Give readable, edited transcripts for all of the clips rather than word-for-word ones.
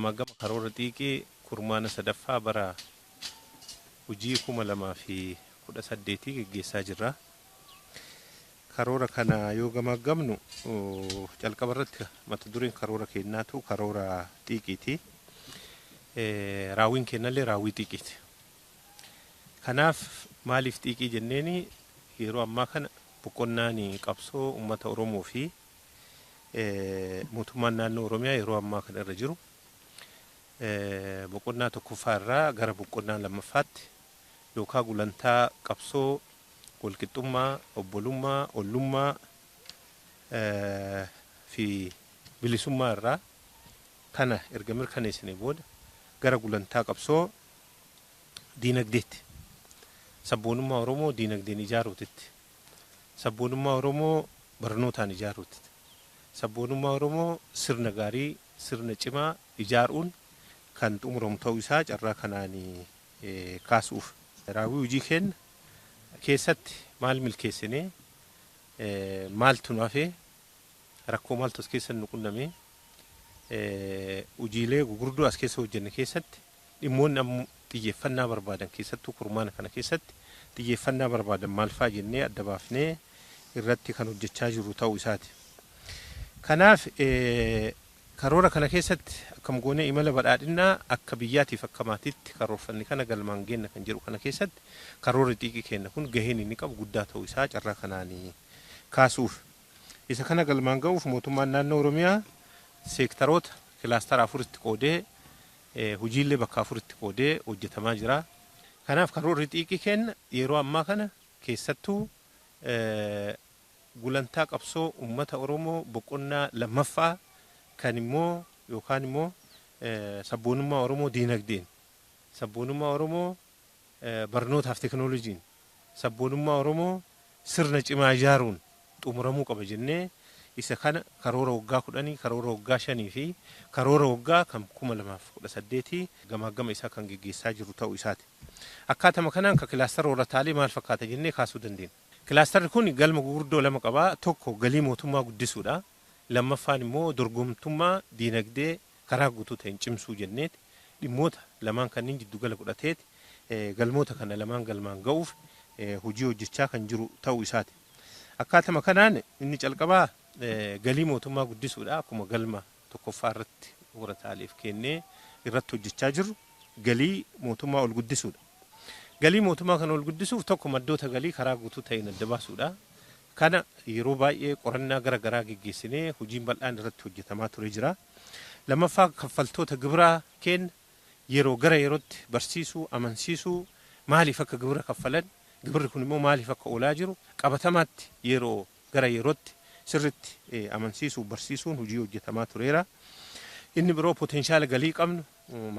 Gamaagama karoora xiiqii kurmaana sadaffaa bara hojii 2018 geggeessaa jirra. Karoora kana yoo gamaagamnu, calqaba irratti mata dureen karoora keenyaatu karoora xiiqiiti. Raawwiin keenyallee raawwii xiiqiiti. Kanaaf maaliif xiiqii jenneeni? Yeroo ammaa kana boqonnaan qabsoo uummata Oromoo fi mootummaan naannoo Oromiyaa yeroo ammaa kana irra jiru boqonnaa tokkoffaa irraa gara boqonnaa lammaffaatti yookaan gulantaa qabsoo walqixxummaa, obbolummaa, ollummaa fi bilisummaa irraa kana erga mirkaneessinee booda gara gulantaa qabsoo diinagdeetti. Sabboonummaa Oromoo diinagdeen ijaaruutitti. Sabboonummaa Oromoo barnootaan ijaaruutitti. Sabboonummaa Oromoo sirna gaarii, sirna cimaa ijaaruun kan xumuramu ta'uu isaa carraa kanaan kaasuuf. Raawwii hojii keenya keessatti maal milkeessinee, maaltu nu hafee, rakkoo maaltu as keessa nu qunnamee, hojiilee gurguddoo as keessa hojjenne keessatti dhimmoonni ammoo xiyyeeffannaa barbaadan, keessattuu kurmaana kana keessatti xiyyeeffannaa barbaadan maal fa'aa jennee adda baafnee irratti kan hojjechaa jiru ta'uu isaati. Kanaaf karoora kana keessatti akkam goonee imala badhaadhinaa akka biyyaatiif akka maatiitti karoorfanne kana galmaan geenna kan jedhu kana keessatti karoorri xiiqii keenya kun gaheen inni qabu guddaa ta'uu isaa carraa kanaan kaasuuf. Isa kana galmaan ga'uuf mootummaan naannoo Oromiyaa seektaroota kilaastara afuritti qoodee, hojiilee bakka afuritti qoodee hojjetamaa jira. Kanaaf karoorri xiiqii keenya yeroo ammaa kana keessattuu gulantaa qabsoo uummata Oromoo boqonnaa lammaffaa kan immoo yookaan immoo sabboonummaa Oromoo diinagdeen, sabboonummaa Oromoo barnootaaf teekinooloojiin, sabboonummaa Oromoo sirna cimaa ijaaruun xumuramuu qaba jennee isa kana karoora waggaa 10, karoora waggaa 5 fi karoora waggaa kan 2018 gamaagama isaa kan geggeessaa jiru ta'uu isaati. Akkaatama kanaan kan kilaastara horataalee maal fakkaata jennee kaasuu dandeenya. Kilaastarri kun galma gurguddoo lama qaba. Tokko galii mootummaa guddisuudha. Lammaffaan immoo dorgomtummaa diinagdee karaa guutuu ta'een cimsuu jenneeti dhimmoota lamaan kanneen jiddugala godhateeti galmoota kana lamaan galmaan ga'uuf hojii hojjechaa kan jiru ta'uu isaati. Akkaatama kanaan inni calqabaa galii mootummaa guddisuudha. Akkuma galma tokkoffaa irratti horataaleef kennee irratti hojjechaa jirru galii mootummaa ol guddisuudha. Galii mootummaa kana ol guddisuuf tokko maddoota galii karaa guutuu ta'een adda baasuudha. Kana yeroo baay'ee qorannaa gara garaa geggeessinee hojiin bal'aan irratti hojjetamaa ture jira. Lammaffaa kaffaltoota gibiraa kenna yeroo gara yerootti barsiisuu, amansiisuu, maaliif akka gibira kaffalan, gibirri kun immoo maaliif akka oolaa jiru qabatamaatti yeroo gara yerootti sirritti amansiisuu, barsiisuun hojii hojjetamaa tureera. Inni biroo potenshaala galii qabnu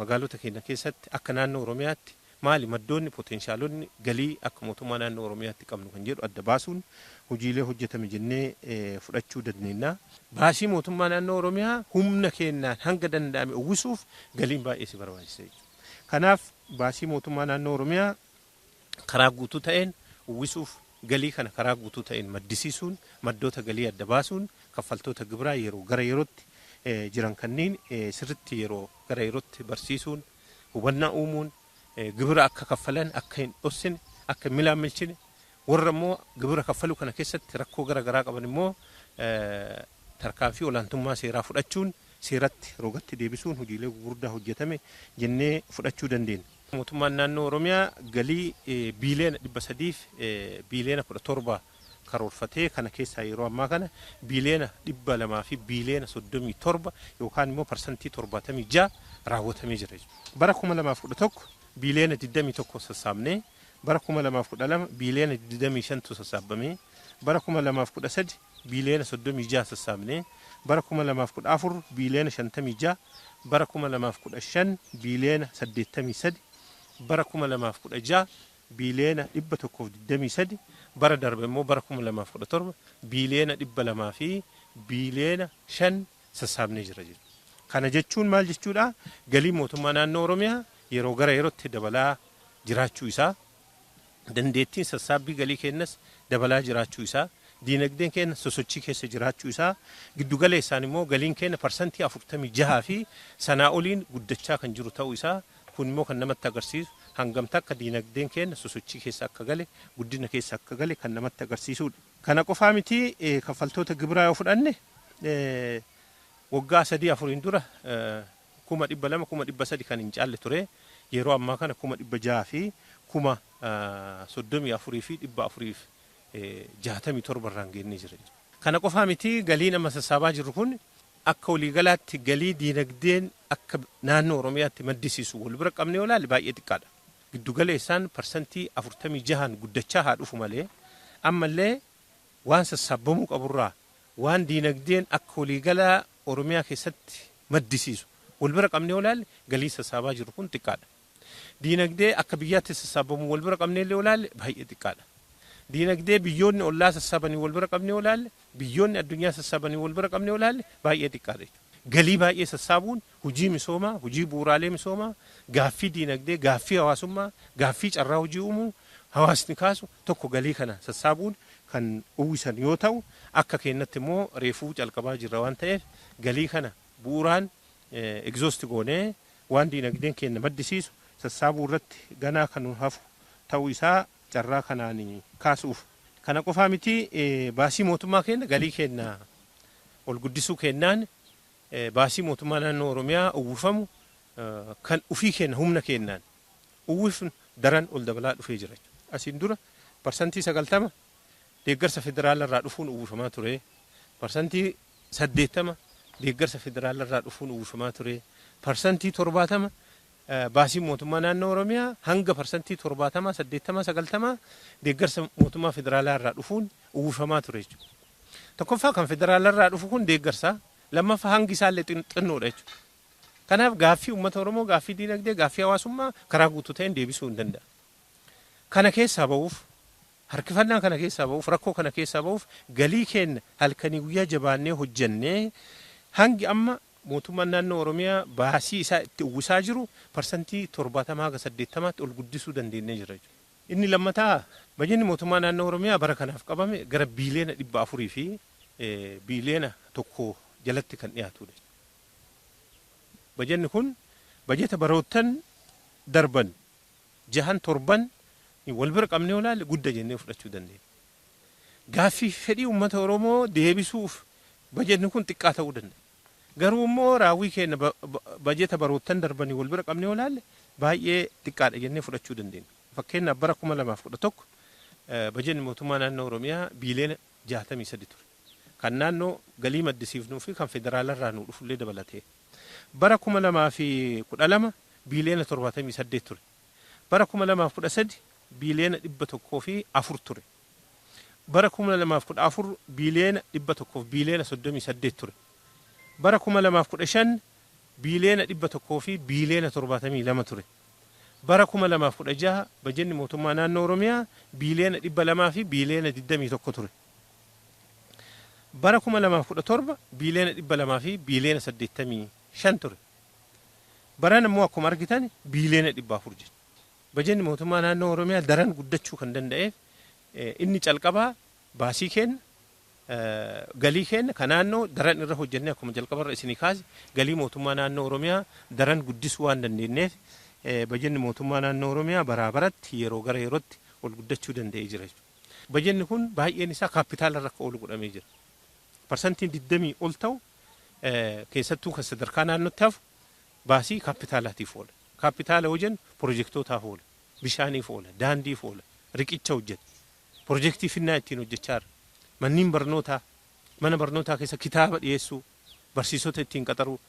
magaalota keenya keessatti akka naannoo Oromiyaatti maali maddoonni poteenshaalonni galii akka mootummaa naannoo Oromiyaatti qabnu kan jedhu adda baasuun hojiilee hojjetame jennee fudhachuu dandeenya. Baasii mootummaa naannoo Oromiyaa humna keenyaan hanga danda'ame uwwisuuf galiin baay'ee si barbaachisa jechuudha. Kanaaf baasii mootummaa naannoo Oromiyaa karaa guutuu ta'een uwwisuuf galii kana karaa guutuu ta'een maddisiisuun, maddoota galii adda baasuun, kaffaltoota gibiraa yeroo gara yerootti jiran kanneen sirritti yeroo gara yerootti barsiisuun, hubannaa uumuun, gibira akka kaffalan, akka hin dhossine, akka hin milaamilchine, warra immoo gibira kaffaluu kana keessatti rakkoo gara garaa qaban immoo tarkaanfii olaantummaa seeraa fudhachuun seeratti rogatti deebisuun hojiilee gurguddaa hojjetame jennee fudhachuu dandeenya. Mootummaan naannoo Oromiyaa galii biiliyoona 300 biiliyoona 17 karoorfatee kana keessaa yeroo ammaa kana biiliyoona 200 fi biiliyoona 37 yookaan immoo 76% raawwatamee jira. Bara 2011 biiliyoona 21 sassaabnee, bara 2012 biiliyoona 25tu sassaabamee, bara 2013 biiliyoona 36 sassaabnee, bara 2014 biiliyoona 56, bara 2015 biiliyoona 83, bara 2016 biiliyoona 123, bara darbe immoo bara 2017 biiliyoona 200 fi biiliyoona 5 sassaabnee jira jechuudha. Kana jechuun maal jechuudha? Galii mootummaa naannoo Oromiyaa yeroo gara yerootti dabalaa jiraachuu isaa, dandeettiin sassaabbii galii keenyas dabalaa jiraachuu isaa, Diinagdeen keenya sosochii keessa jiraachuu isaa, giddugaleessaan immoo galiin keenya 46% fi sanaa oliin guddachaa kan jiru ta'uu isaa, kun immoo kan namatti agarsiisu hangam takka diinagdeen keenya sosochii keessa akka gale, guddina keessa akka gale kan namatti agarsiisudha. Kana qofaa miti, kaffaltoota gibiraa yoo fudhanne, waggaa 3 4n dura 200,000, 300,000 kan hin caalle ture. Yeroo ammaa kana 634,467 irraan geennee jira. Kana qofaa miti, galiin amma sassaabaa jirru kun akka waliigalaatti galii diinagdeen akka naannoo Oromiyaatti maddisiisu wal bira qabnee yoo ilaalle baay'ee xiqqaadha. Giddugaleessaan 46%n guddachaa haa dhufu malee, ammallee waan sassaabamuu qaburraa waan diinagdeen akka waliigalaa Oromiyaa keessatti maddisiisu wal bira qabnee yoo ilaalle galii sassaabaa jiru kun xiqqaadha. Diinagdee akka biyyaatti sassaabamu wal bira qabnee illee yoo ilaalle baay'ee xiqqaadha. Diinagdee biyyoonni ollaa sassaabanii wal bira qabnee yoo ilaalle, biyyoonni addunyaa sassaabanii wal bira qabnee yoo ilaalle baay'ee xiqqaadha jechuudha. Galii baay'ee sassaabuun hojii misoomaa, hojii bu'uuraalee misoomaa, gaaffii diinagdee, gaaffii hawaasummaa, gaaffii carraa hojii uumuu hawaasni kaasu tokko galii kana sassaabuun kan uwwisan yoo ta'u, akka keenyatti immoo reefuu calqabaa jirra waan ta'eef, galii kana bu'uuraan exhaust goonee waan diinagdeen keenya maddisiisu sassaabuu irratti ganaa kan hafu ta'uu isaa carraa kanaan kaasuuf. Kana qofaa miti, baasii mootummaa keenya galii keenya ol guddisuu kennaan baasii mootummaa naannoo Oromiyaa uwwifamu kan ufii keenya humna kennaan uwwifnu daran ol dabalaa dhufee jira. Asiin dura 90% deeggarsa federaalarraa dhufuun uwwifamaa ture. 80% deeggarsa federaalarraa dhufuun uwwifamaa ture. 70% baasii mootummaa naannoo Oromiyaa hanga 70%, 80, 90 deeggarsa mootummaa federaalaa irraa dhufuun uwwifamaa ture jechuudha. Tokkoffaa, kan federaalarraa dhufu kun deeggarsa, lammaffaa hangi isaallee xinnoodha jechuudha. Kanaaf gaaffii uummata Oromoo, gaaffii diinagdee, gaaffii hawaasummaa karaa guutuu ta'een deebisuu hin danda'a. Kana keessaa ba'uuf, harkifannaa kana keessaa ba'uuf, rakkoo kana keessaa ba'uuf, galii keenya halkanii guyyaa jabaannee hojjannee hangi amma mootummaan naannoo Oromiyaa baasii isaa itti uwwisaa jiru 70% haga 80tti ol guddisuu dandeenyee jira jechuudha. Inni lammataa, bajanni mootummaa naannoo Oromiyaa bara kanaaf qabame gara biiliyoona 400 fi biiliyoona 1 jalatti kan dhiyaatudha. Bajanni kun bajeta baroottan darban jahan torban wal bira qabnee olaalle gudda jennee fudhachuu dandeenya. Gaaffii fedhii uummata Oromoo deebisuuf bajetni kun xiqqaa ta'uu danda'a. Garuu immoo raawwii keenya bajeta baroottan darbanii wal bira qabnee olaalle baay'ee xiqqaadha jennee fudhachuu dandeenya. Fakkeenyaaf, bara 2011 bajetni mootummaa naannoo Oromiyaa biiliyoona 63 ture. Kan naannoo galii maddisiifnuu fi kan federaalarraa nu dhufullee dabalatee. Bara 2012 biiliyoona 78 ture. Bara 2013 biiliyoona 104 ture. Bara 2014 biiliyoona 100 fi biiliyoona 38 ture. Bara 2015 biiliyoona 100 fi biiliyoona 72 ture. Bara 2016 bajanni mootummaa naannoo Oromiyaa biiliyoona 200 fi biiliyoona 21 ture. Bara 2017 biiliyoona 200 fi biiliyoona 85 ture. Baran immoo akkuma argitan biiliyoona 400 jechuudha. Bajanni mootummaa naannoo Oromiyaa daran guddachuu kan danda'eef inni calqabaa baasii keenya, galii keenya kan naannoo daran irra hojjennee, akkuma jalqabarra isinii kaase, galii mootummaa naannoo Oromiyaa daran guddisuu waan dandeenyeef bajanni mootummaa naannoo Oromiyaa baraa baratti, yeroo gara yerootti ol guddachuu danda'ee jira jechuudha. Bajanni kun baay'een isaa kaapitaala irra akka oolu godhamee jira. 20% ol ta'u, keessattuu kan sadarkaa naannootti hafu, baasii kaapitaalaatiif oola. Kaapitaala yoo jennu piroojektootaaf oola, bishaaniif oola, daandiif oola, riqicha hojjeta. Piroojeektii finnaa ittiin hojjechaa jira. Manneen barnootaa, mana barnootaa keessa kitaaba dhiyeessuu, barsiisota ittiin qaxaruu,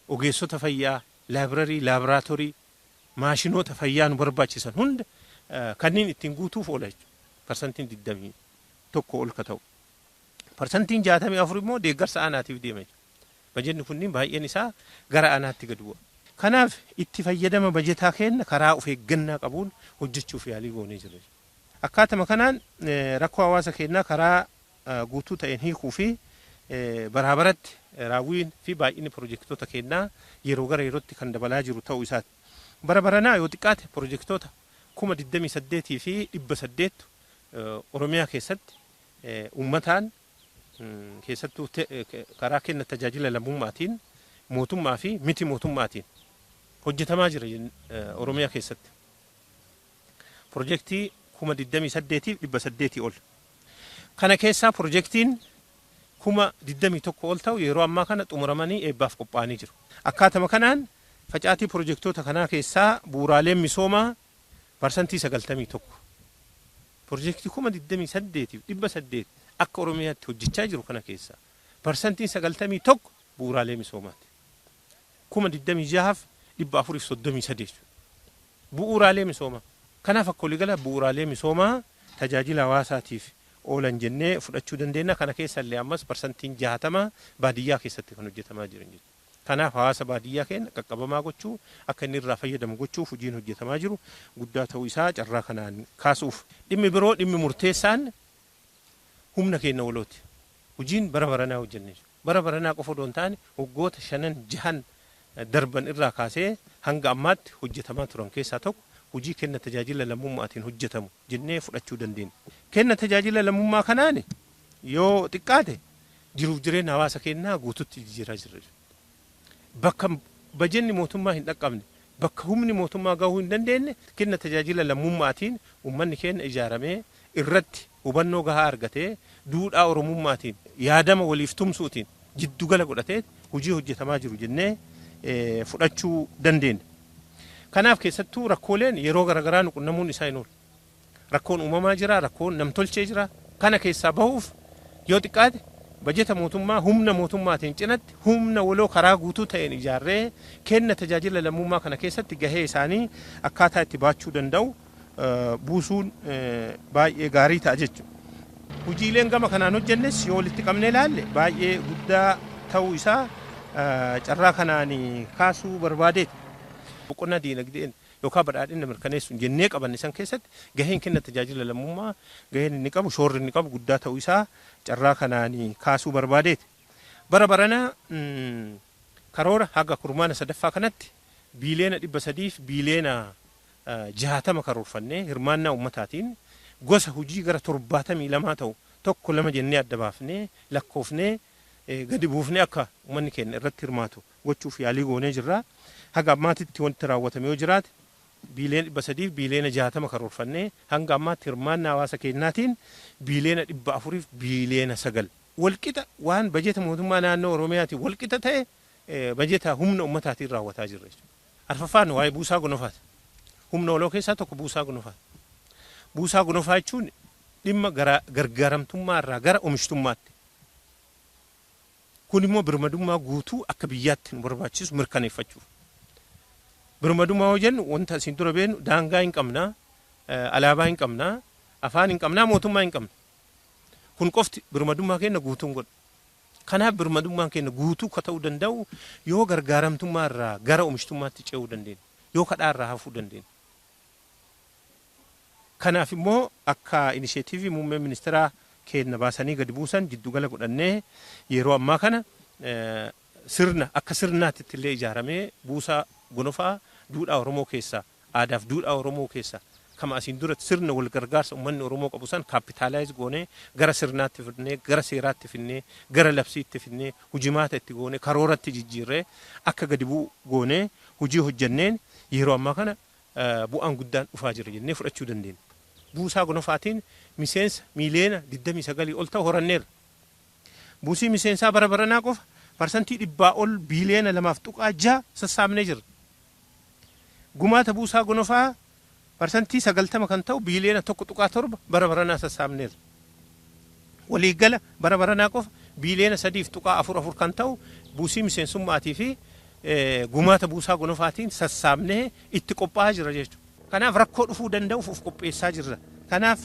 ogeessota fayyaa, laabrarii, laaboraatoorii, maashinoota fayyaa nu barbaachisan hunda kanneen ittiin guutuuf oola jechuudha. 21% ol ka ta'u. 64% immoo deeggarsa aanaatiif deema jechuudha. Bajenni kunniin baay'een isaa gara aanaatti gadi bu'a. Kanaaf itti fayyadama bajetaa keenya karaa of eeggannaa qabuun hojjechuuf yaalii goonee jira. Akkaatuma kanaan rakkoo hawaasa keenyaa karaa guutuu ta'een hiikuu fi baraa baratti raawwiin fi baay'inni pirojektoota keenyaa yeroo gara yerootti kan dabalaa jiru ta'uu isaati. Bara baranaa yoo xiqqaate pirojektoota 28,800 Oromiyaa keessatti uummataan keessattuu karaa kenna tajaajila lammummaatiin mootummaa fi miti mootummaatiin hojjetamaa jira Oromiyaa keessatti. Pirojektii 28,800 ol. Kana keessaa pirojektiin 21,000 ol ta'u yeroo ammaa kana xumuramanii eebbaaf qophaa'anii jiru. Akkaatuma kanaan facaatii pirojektoota kanaa keessaa bu'uuraaleen misoomaa 91%. Pirojektii 28,800 akka Oromiyaatti hojjechaa jiru kana keessaa 91% bu'uuraalee misoomaati. 26,433 bu'uuraalee misoomaa. Kanaaf akka waliigala bu'uuraalee misoomaa tajaajila hawaasaatiif oolan jennee fudhachuu dandeenya. Kana keessallee ammas 60% baadiyyaa keessatti kan hojjetamaa jiran jechuudha. Kanaaf hawaasa baadiyyaa keenya qaqqabamaa gochuu akka inni irraa fayyadamu gochuuf hojiin hojjetamaa jiru guddaa ta'uu isaa carraa kanaan kaasuuf. Dhimmi biroo dhimmi murteessaan humna keenya walooti. Hojiin bara baranaa hojjenne bara baranaa qofa odoo hin taane waggoota 5 6 darban irraa kaasee hanga ammaatti hojjetamaa turan keessaa tokko hojii kenna tajaajila lammummaatiin hojjetamu jennee fudhachuu dandeenya. Kenna tajaajila lammummaa kanaan yoo xiqqaate jiruuf jireenya hawaasa keenyaa guututti jijjiiraa jirra. Bakka bajenni mootummaa hin dhaqqabne, bakka humni mootummaa gahuu hin dandeenye kenna tajaajila lammummaatiin uummanni keenya ijaaramee irratti hubannoo gahaa argatee duudhaa Oromummaatiin yaadama waliif tumsuutiin jiddugala godhatee hojii hojjetamaa jiru jennee fudhachuu dandeenya. Kanaaf keessattuu rakkooleen yeroo garaagaraa nu qunnamuun isaa hin oolu. Rakkoon uumamaa jira, rakkoon namtolchee jira. Kana keessaa bahuuf yoo xiqqaate bajeta mootummaa humna mootummaatiin cinatti humna waloo karaa guutuu ta'een ijaarree kenna tajaajila lammummaa kana keessatti gahee isaanii akkaataa itti baachuu danda'u buusuun baay'ee gaarii ta'a jechuudha. Hojiileen gama kanaan hojjennes yoo walitti qabnee ilaalle baay'ee guddaa ta'uu isaa carraa kanaan kaasuu barbaadeeti. Boqonnaa diinagdeen yookaan badhaadhina mirkaneessuun jennee qabanne san keessatti gaheen kenna tajaajila lammummaa gaheen inni qabu shoorri inni qabu guddaa ta'uu isaa carraa kanaan kaasuu barbaadeeti. Bara baranaa karoora haga kurmaana sadaffaa kanatti 360 biliyoona karoorfannee hirmaannaa uummataatiin gosa hojii gara 72 ta'u tokko lama jennee adda baafnee lakkoofnee gadi buufnee akka uummanni keenya irratti hirmaatu gochuuf yaalii goonee jirra. Haga ammaatitti wanti raawwatame yoo jiraate 300 biliyoona 60 karoorfannee hanga ammaatti hirmaannaa hawaasa keenyaatiin 400 biliyoona 9 walqixa waan bajeta mootummaa naannoo Oromiyaatiin walqixa ta'e bajeta humna uummataatiin raawwataa jirra jechuudha. Arfaffaan waa'ee buusaa gonofaati. Humna waloo keessaa tokko buusaa gonofaati. Buusaa gonofaa jechuun dhimma gargaaramtummaa irraa gara oomishtummaatti. Kun immoo birmadummaa guutuu akka biyyaatti nu barbaachisu mirkaneeffachuuf. Birmadummaa yoo jennu wanta isin dura beeknu daangaa hin qabnaa, alaabaa hin qabnaa, afaan hin qabnaa, mootummaa hin qabna. Kun qofti birmadummaa keenya guutuu godha. Kanaaf birmadummaan keenya guutuu akka ta'uu danda'u yoo gargaaramtummaa irraa gara oomishtummaatti ce'uu dandeenya, yoo kadhaa irraa hafuu dandeenya. Kanaaf immoo akka inisheetiivii muummee ministeeraa keenya baasanii gadi buusan jiddugala godhannee yeroo ammaa kana sirna akka sirnaatti illee ijaaramee buusaa gonofaa duudhaa Oromoo keessaa aadaaf duudhaa Oromoo keessaa kama asiin duratti sirna wal gargaarsa uummanni Oromoo qabu san kaapitaalaayiz goonee gara sirnaatti fidnee gara seeraatti fidnee gara labsiitti fidnee hujimaata itti goonee karooratti jijjiirree akka gadi bu'u goonee hojii hojjenneen yeroo ammaa kana bu'aan guddaan dhufaa jira jennee fudhachuu dandeenya. Buusaa gonofaatiin miseensa miiliyoona 29 ol ta'u horanneerra. Buusii miseensaa bara baranaa qofa 100% ol biliyoona 2.6 sassaabnee jirra. Gumaata buusaa gonofaa 90% kan ta'u biliyoona 1.7 bara baranaa sassaabneerra. Waliigala bara baranaa qofa biliyoona 3.44 kan ta'u buusii miseensummaatii fi gumaata buusaa gonofaatiin sassaabnee itti qophaa'aa jira jechuudha. Kanaaf rakkoo dhufuu danda'uuf of qopheessaa jirra. Kanaaf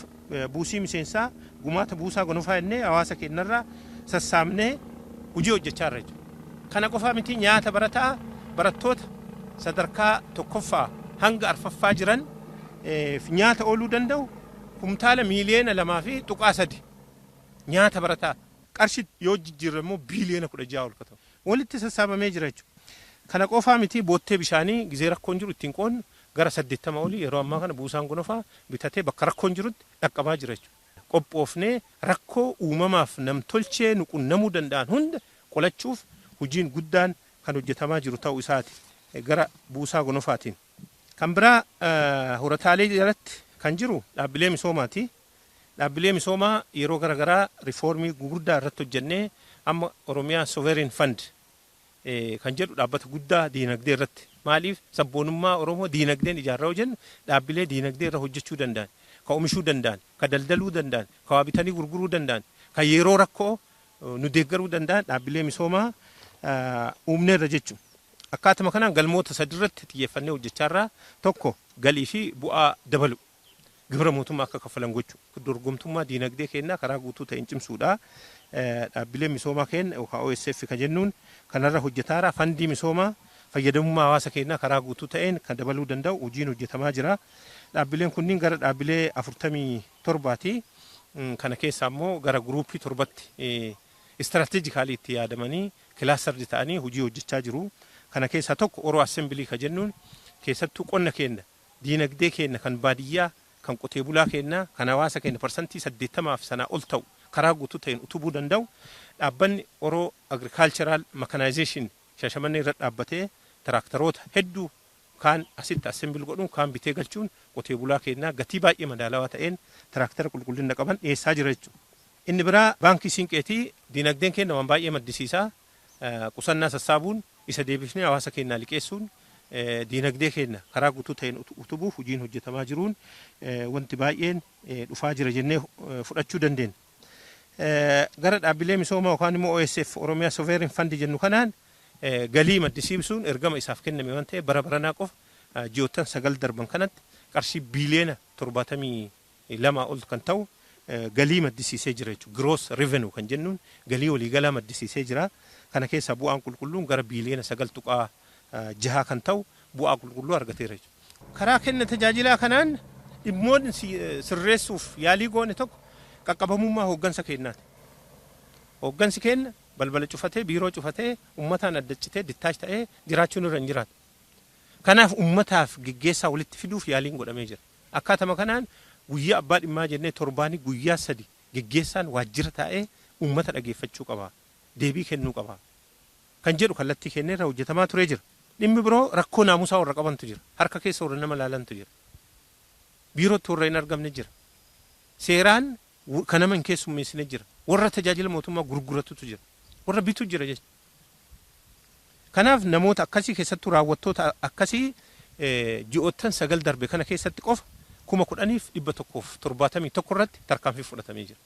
buusii miseensaa gumaata buusaa gonofaa jennee hawaasa keenyarraa sassaabnee hojii hojjechaa jirra jechuudha. Kana qofaa miti nyaata barataa barattoota sadarkaa tokkoffaa hanga arfaffaa jiran nyaata ooluu danda'u kumtaala miiliyoona 2.3 nyaata barataa qarshii yoo jijjiirre immoo biliyoona 16 ol ta'u walitti sassaabamee jira jechuudha. Kana qofaa miti boottee bishaanii gizee rakkoon jiru ittiin qoonnu gara 80 olii yeroo ammaa kana buusaan gonofaa bitatee bakka rakkoon jirutti dhaqqabaa jira jechuudha. Qophoofnee rakkoo uumamaaf namtolchee nu qunnamuu danda'an hunda qolachuuf hojiin guddaan kan hojjetamaa jiru ta'uu isaati gara buusaa gonofaatiin. Kan biraa horataalee jalatti kan jiru dhaabbilee misoomaati. Dhaabbilee misoomaa yeroo garaagaraa riifoormii gurguddaa irratti hojjennee amma Oromiyaa Sovereign Fund kan jedhu dhaabbata guddaa diinagdee irratti, maaliif sabboonummaa Oromoo diinagdeen ijaarraa hojjennu, dhaabbilee diinagdee irra hojjechuu danda'an, ka oomishuu danda'an, ka daldaluu danda'an, ka waa bitanii gurguruu danda'an, ka yeroo rakkoo nu deeggaruu danda'an dhaabbilee misoomaa uumneerra jechuudha. Akkaatuma kanaan galmoota sadi irratti xiyyeeffannee hojjechaa irraa, tokko galii fi bu'aa dabalu. Gibira mootummaa akka kaffalan gochuu. Dorgomtummaa diinagdee keenyaa karaa guutuu ta'een cimsuudha. Dhaabbileen misoomaa keenya yookaan OSF kan jennuun kanarra hojjetaara. Fandii misoomaa fayyadamummaa hawaasa keenyaa karaa guutuu ta'een kan dabaluu danda'u hojiin hojjetamaa jira. Dhaabbileen kunniin gara dhaabbilee 47ti. Kana keessa immoo gara guruupii torbatti strategically itti yaadamanii clustered ta'anii hojii hojjechaa jiru. Kana keessaa tokko Oro Assembly kan jennuun keessattuu qonna keenya, diinagdee keenya kan baadiyyaa, kan qotee bulaa keenya, kan hawaasa keenya 80% sanaa ol ta'u karaa guutuu ta'een utubuu danda'u, dhaabbanni Oro Agricultural Mechanization Shaashamannee irra dhaabbatee tiraaktaroota hedduu kaan asitti assemble godhuun, kaan bitee galchuun qotee bulaa keenyaa gatii baay'ee madaalawaa ta'een tiraaktara qulqullina qaban dhiyeessaa jira jechuudha. Inni biraa baankii siinqeetii. Diinagdeen keenya waan baay'ee maddisiisaa, qusannaa sassaabuun isa deebifnee hawaasa keenyaa liqeessuun diinagdee keenya karaa guutuu ta'een utubuuf hojiin hojjetamaa jiruun wanti baay'een dhufaa jira jennee fudhachuu dandeenya. Gara dhaabbilee misoomaa yookaan immoo OSF, Oromiyaa Sovereign Fund jennu kanaan, galii maddisiisuun ergama isaaf kenname waan ta'eef, bara baranaa qofa ji'oottan 9 darban kanatti qarshii biiliyoona 72 ol kan ta'u galii maddisiisee jira jechuudha. Gross revenue kan jennuun galii waliigalaa maddisiisee jira. Kana keessaa bu'aan qulqulluun gara biiliyoona 9.6 kan ta'u bu'aa qulqulluu argateera jechuudha. Karaa kenna tajaajilaa kanaan dhimmoonni sirreessuuf yaalii goone tokko qaqqabamummaa hooggansa keenyaati. Hooggansi keenya balbala cufatee, biiroo cufatee, uummataan adda citee, detach ta'ee jiraachuun irra hin jiraatu. Kanaaf uummataaf geggeessaa walitti fiduuf yaaliin godhamee jira. Akkaatuma kanaan guyyaa abbaa dhimmaa jennee torbaanii guyyaa 3 geggeessaan waajjira taa'ee uummata dhageeffachuu qaba. Deebii kennuu qaba. Kan jedhu kallattii kennee irra hojjetamaa turee jira. Dhimmi biroo rakkoo naamusaa warra qabantu jira. Harka keessa warra nama laalantu jira. Biirootti warra hin argamne jira. Seeraan kan nama hin keessummeessine jira. Warra tajaajila mootummaa gurguratutu jira. Warra bitu jira jechuudha. Kanaaf namoota akkasii, keessattuu raawwattoota akkasii, ji'oottan 9 darbe kana keessatti qofa 10,171 irratti tarkaanfii fudhatamee jira.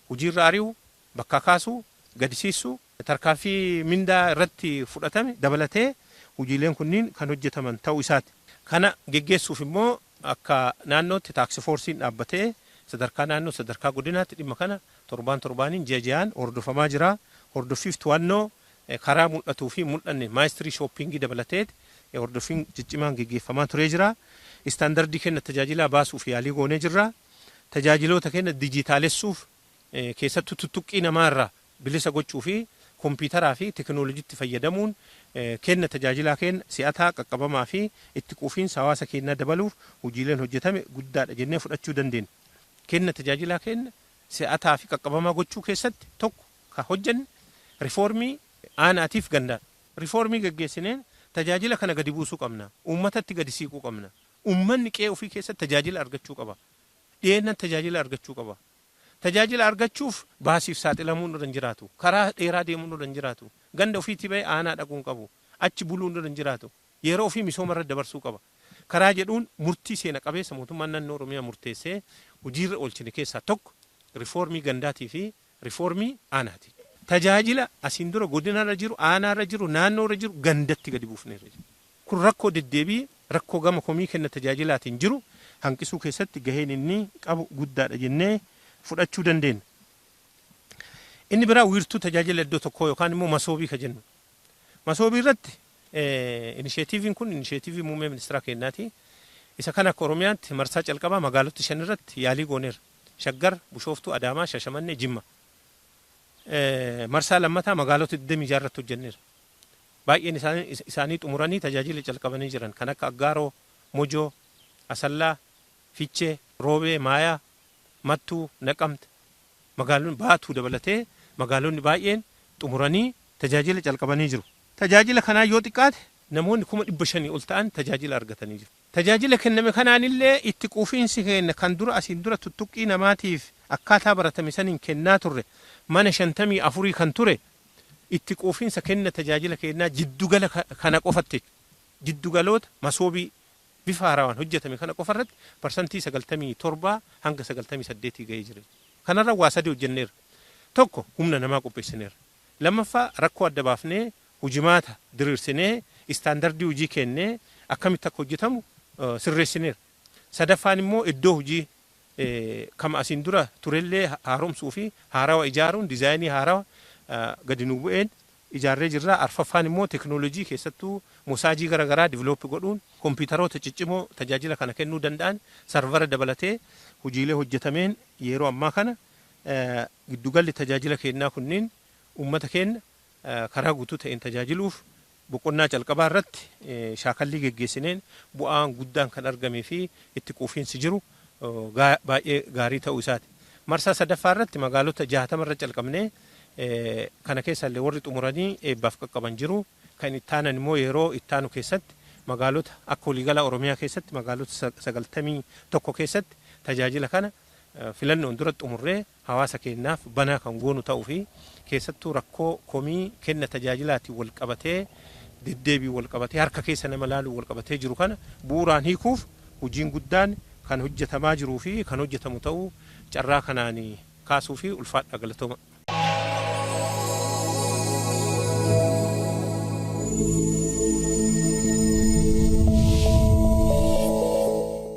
Hojiirra ari'uu, bakka kaasuu, gadi siisuu, tarkaanfii mindaa irratti fudhatame dabalatee hojiileen kunniin kan hojjetaman ta'uu isaati. Kana geggeessuuf immoo akka naannootti task forceiin dhaabbatee sadarkaa naannoo, sadarkaa godinaatti dhimma kana torbaan torbaaniin, ji'a ji'aan hordofamaa jira. Hordoffiif to'annoo karaa mul'atuu fi mul'anne mystery shopping dabalatee hordoffiin ciccimaan geggeeffamaa turee jira. Istaandardii kenna tajaajilaa baasuuf yaalii goonee jirra. Tajaajiloota kenna dijitaalessuuf, keessattuu tuttuqqii namaarraa bilisa gochuu fi kompiitaraa fi teekinooloojiitti fayyadamuun kenna tajaajilaa kenna si'ataa, qaqqabamaa fi itti quufiinsa hawaasa keenyaa dabaluuf hojiileen hojjetame guddaadha jennee fudhachuu dandeenya. Kenna tajaajilaa kenna si'ataa fi qaqqabamaa gochuu keessatti tokko ka hojjenne rifoormii aanaatiif gandaadha. Rifoormii geggeessineen tajaajila kana gadi buusuu qabna. Uummatatti gadi siiquu qabna. Uummanni qe'ee ofii keessatti tajaajila argachuu qaba. Dhiyeennan tajaajila argachuu qaba. Tajaajila argachuuf baasiif saaxilamuun irra hin jiraatu. Karaa dheeraa deemuun irra hin jiraatu. Ganda ofiitti bahee aanaa dhaquu hin qabu. Achi buluun irra hin jiraatu. Yeroo ofii misooma irra dabarsuu qaba. Karaa jedhuun murtii seena qabeessa mootummaan naannoo Oromiyaa murteessee hojiirra oolchine keessaa tokko rifoormii gandaatii fi rifoormii aanaati. Tajaajila asiin dura godinarra jiru, aanaarra jiru, naannoorra jiru gandatti gadi buufneerra jiru. Kun rakkoo deddeebii, rakkoo gama komii kenna tajaajilaatiin jiru hanqisuu keessatti gaheen inni qabu guddaadha jennee fudhachuu dandeenya. Inni biraa wiirtuu tajaajila iddoo tokkoo yookaan immoo masoobii ka jennu. Masoobii irratti inisheetiiviin kun inisheetiivii muummee ministeera keenyaati. Isa kana akka Oromiyaatti marsaa calqabaa magaalota shan irratti yaalii gooneerra. Shaggar, Bishooftuu, Adaamaa, Shashamannee, Jimma. Marsaa lammataa magaalota 26 irratti hojjenneerra. Baay'een isaanii xumuranii tajaajila calqabanii jiran kan akka Aggaaroo, Mojoo, Asallaa, Fiichee, Roobee, Maayaa. Mattuu, Naqamte, magaalonni Baatuu dabalatee magaalonni baay'een xumuranii tajaajila calqabanii jiru. Tajaajila kanaa yoo xiqqaate namoonni 500,000 ol ta'an tajaajila argatanii jiru. Tajaajila kenname kanaanillee itti quufiinsi keenya kan dura asiin dura tuttuqqii namaatiif akkaataa baratame saniin kennaa turre mana 54 kan ture itti quufiinsa kenna tajaajila kennaa jiddugala kana qofatti jiddugaloota masoobii bifa haarawaan hojjetame kana qofarratti 97% hanga 98 ga'ee jira. Kanarra waa sadii hojjenneerra. Tokko, humna namaa qopheessineerra. Lammaffaa, rakkoo adda baafnee hujimaata diriirsinee istaandardii hojii kennee akkamitti akka hojjetamu sirreessineerra. Sadaffaan immoo iddoo hojii kama asiin dura turellee haaromsuu fi haarawa ijaaruun diizaayinii haarawa gadi nu bu'een ijaarree jirra. Arfaffaan immoo teknoolojii, keessattuu mosaajii garaagaraa develop godhuun kompiitaroota ciccimoo tajaajila kana kennuu danda'an sarvara dabalatee hojiilee hojjetameen yeroo ammaa kana giddugalli tajaajila kennaa kunniin uummata keenya karaa guutuu ta'een tajaajiluuf boqonnaa calqabaa irratti shaakallii geggeessineen bu'aan guddaan kan argamee fi itti quufiinsi jiru baay'ee gaarii ta'uu isaati. Marsaa sadaffaa irratti magaalota 60 irra calqabnee kana keessa illee warri xumuranii eebbaaf qaqqaban jiru. Kan ittaanan immoo yeroo ittaanu keessatti magaalota akka waliigalaa Oromiyaa keessatti magaalota 91 keessatti tajaajila kana filannoon dura xumurree hawaasa keenyaaf banaa kan goonu ta'uu fi keessattuu rakkoo komii kenna tajaajilaatiin wal qabatee, deddeebii wal qabatee, harka keessa nama laaluu wal qabatee jiru kana bu'uuraan hiikuuf hojiin guddaan kan hojjetamaa jiruu fi kan hojjetamu ta'uu carraa kanaan kaasuu fi ulfaadha, galatooma.